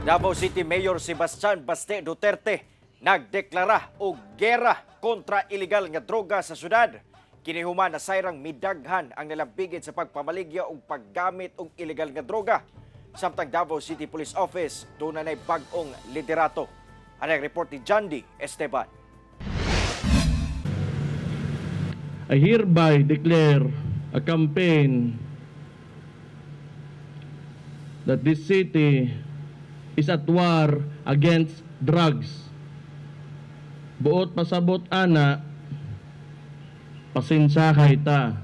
Davao City Mayor Sebastian Baste Duterte nagdeklara og gera kontra ilegal nga droga sa syudad. Kini human nasayrang midaghan ang nalambigit sa pagpamaligya og paggamit og ilegal nga droga. Samtang Davao City Police Office duna nay bag-ong liderato. Anang report ni Jandy Esteban. I hereby declare a campaign that this city is at war against drugs. Buot pasabot ana, pasensya kay ta.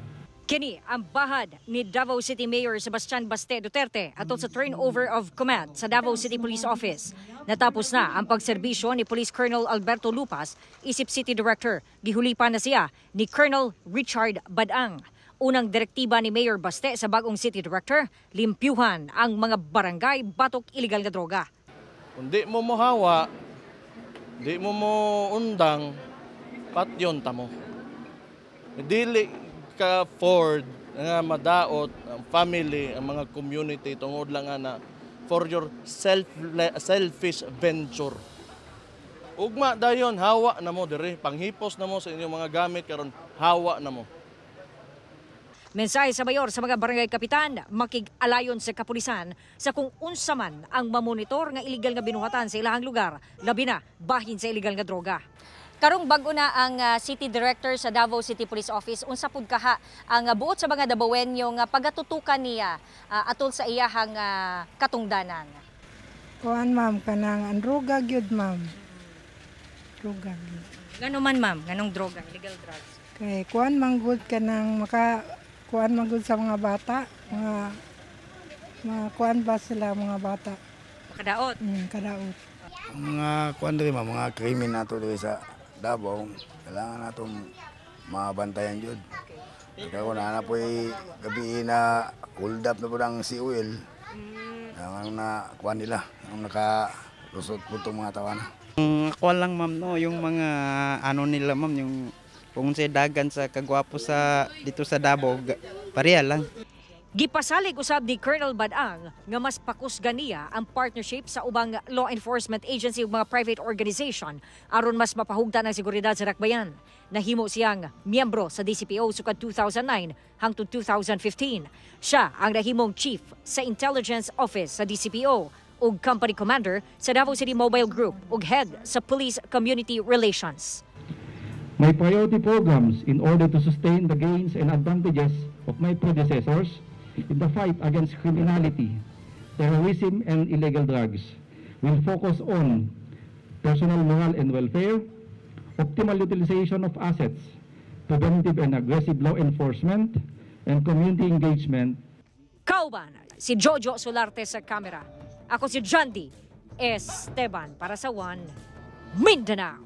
Kini ang bahad ni Davao City Mayor Sebastian Baste Duterte atol sa turnover of command sa Davao City Police Office. Natapos na ang pagserbisyo ni Police Colonel Alberto Lupas isip City Director. Gihulipan na siya ni Colonel Richard Badang. Unang direktiba ni Mayor Baste sa bagong City Director, limpyuhan ang mga barangay batok ilegal nga droga. Kung di mo mohawa, di mo mo undang, patyon ta mo. Dili ka afford nga madaot ang family, ang mga community tungod lang nga na for your selfish venture. Ugma dayon, hawa na mo diri, panghipos na mo sa inyong mga gamit karon, hawa na mo. Mensahe sa mayor sa mga barangay kapitan, makig-alayon sa kapulisan sa kung unsa man ang mamonitor nga illegal nga binuhatan sa ilahang lugar, labi na bahin sa illegal nga droga. Karong bag-o na ang City Director sa Davao City Police Office, unsa pud kaha ang buot sa mga Dabawenyo nga pagatutukan niya atol sa iyahang katungdanan? Kuan, ma'am, kanang ang droga gyud, ma'am. Droga gyud. Ngano man, ma'am, nganong droga, illegal drugs? Kay kuan man gud, kanang maka kuan man gud sa mga bata, mga kuan ba sila mga bata. Makadaot. Kadaot. Ang mga kuan diri, ma'am, mga krimen nato diri sa Davao, kailangan nato mabantayan jud. Kaya na po'y gabi na hold up na po ang si Will. Ang na kuan nila, ang nakalusot po itong mga tawana. Ang ako lang, ma'am, no, yung mga ano nila, ma'am, yung kung sa dagan sa kagwapo sa dito sa Davao, pareha lang. Gipasalig usab ni Colonel Badang nga mas pakusgan niya ang partnership sa ubang law enforcement agency ug mga private organization aron mas mapahugtan ang seguridad sa dakbayan. Nahimo siyang miyembro sa DCPO sukad 2009 hangtod 2015. Siya ang nahimong chief sa Intelligence Office sa DCPO ug company commander sa Davao City Mobile Group ug head sa Police Community Relations. My priority programs in order to sustain the gains and advantages of my predecessors in the fight against criminality, terrorism, and illegal drugs will focus on personal morale and welfare, optimal utilization of assets, preventive and aggressive law enforcement, and community engagement. Kauban si Jojo Solarte sa kamera. Ako si Jandy Esteban para sa One Mindanao.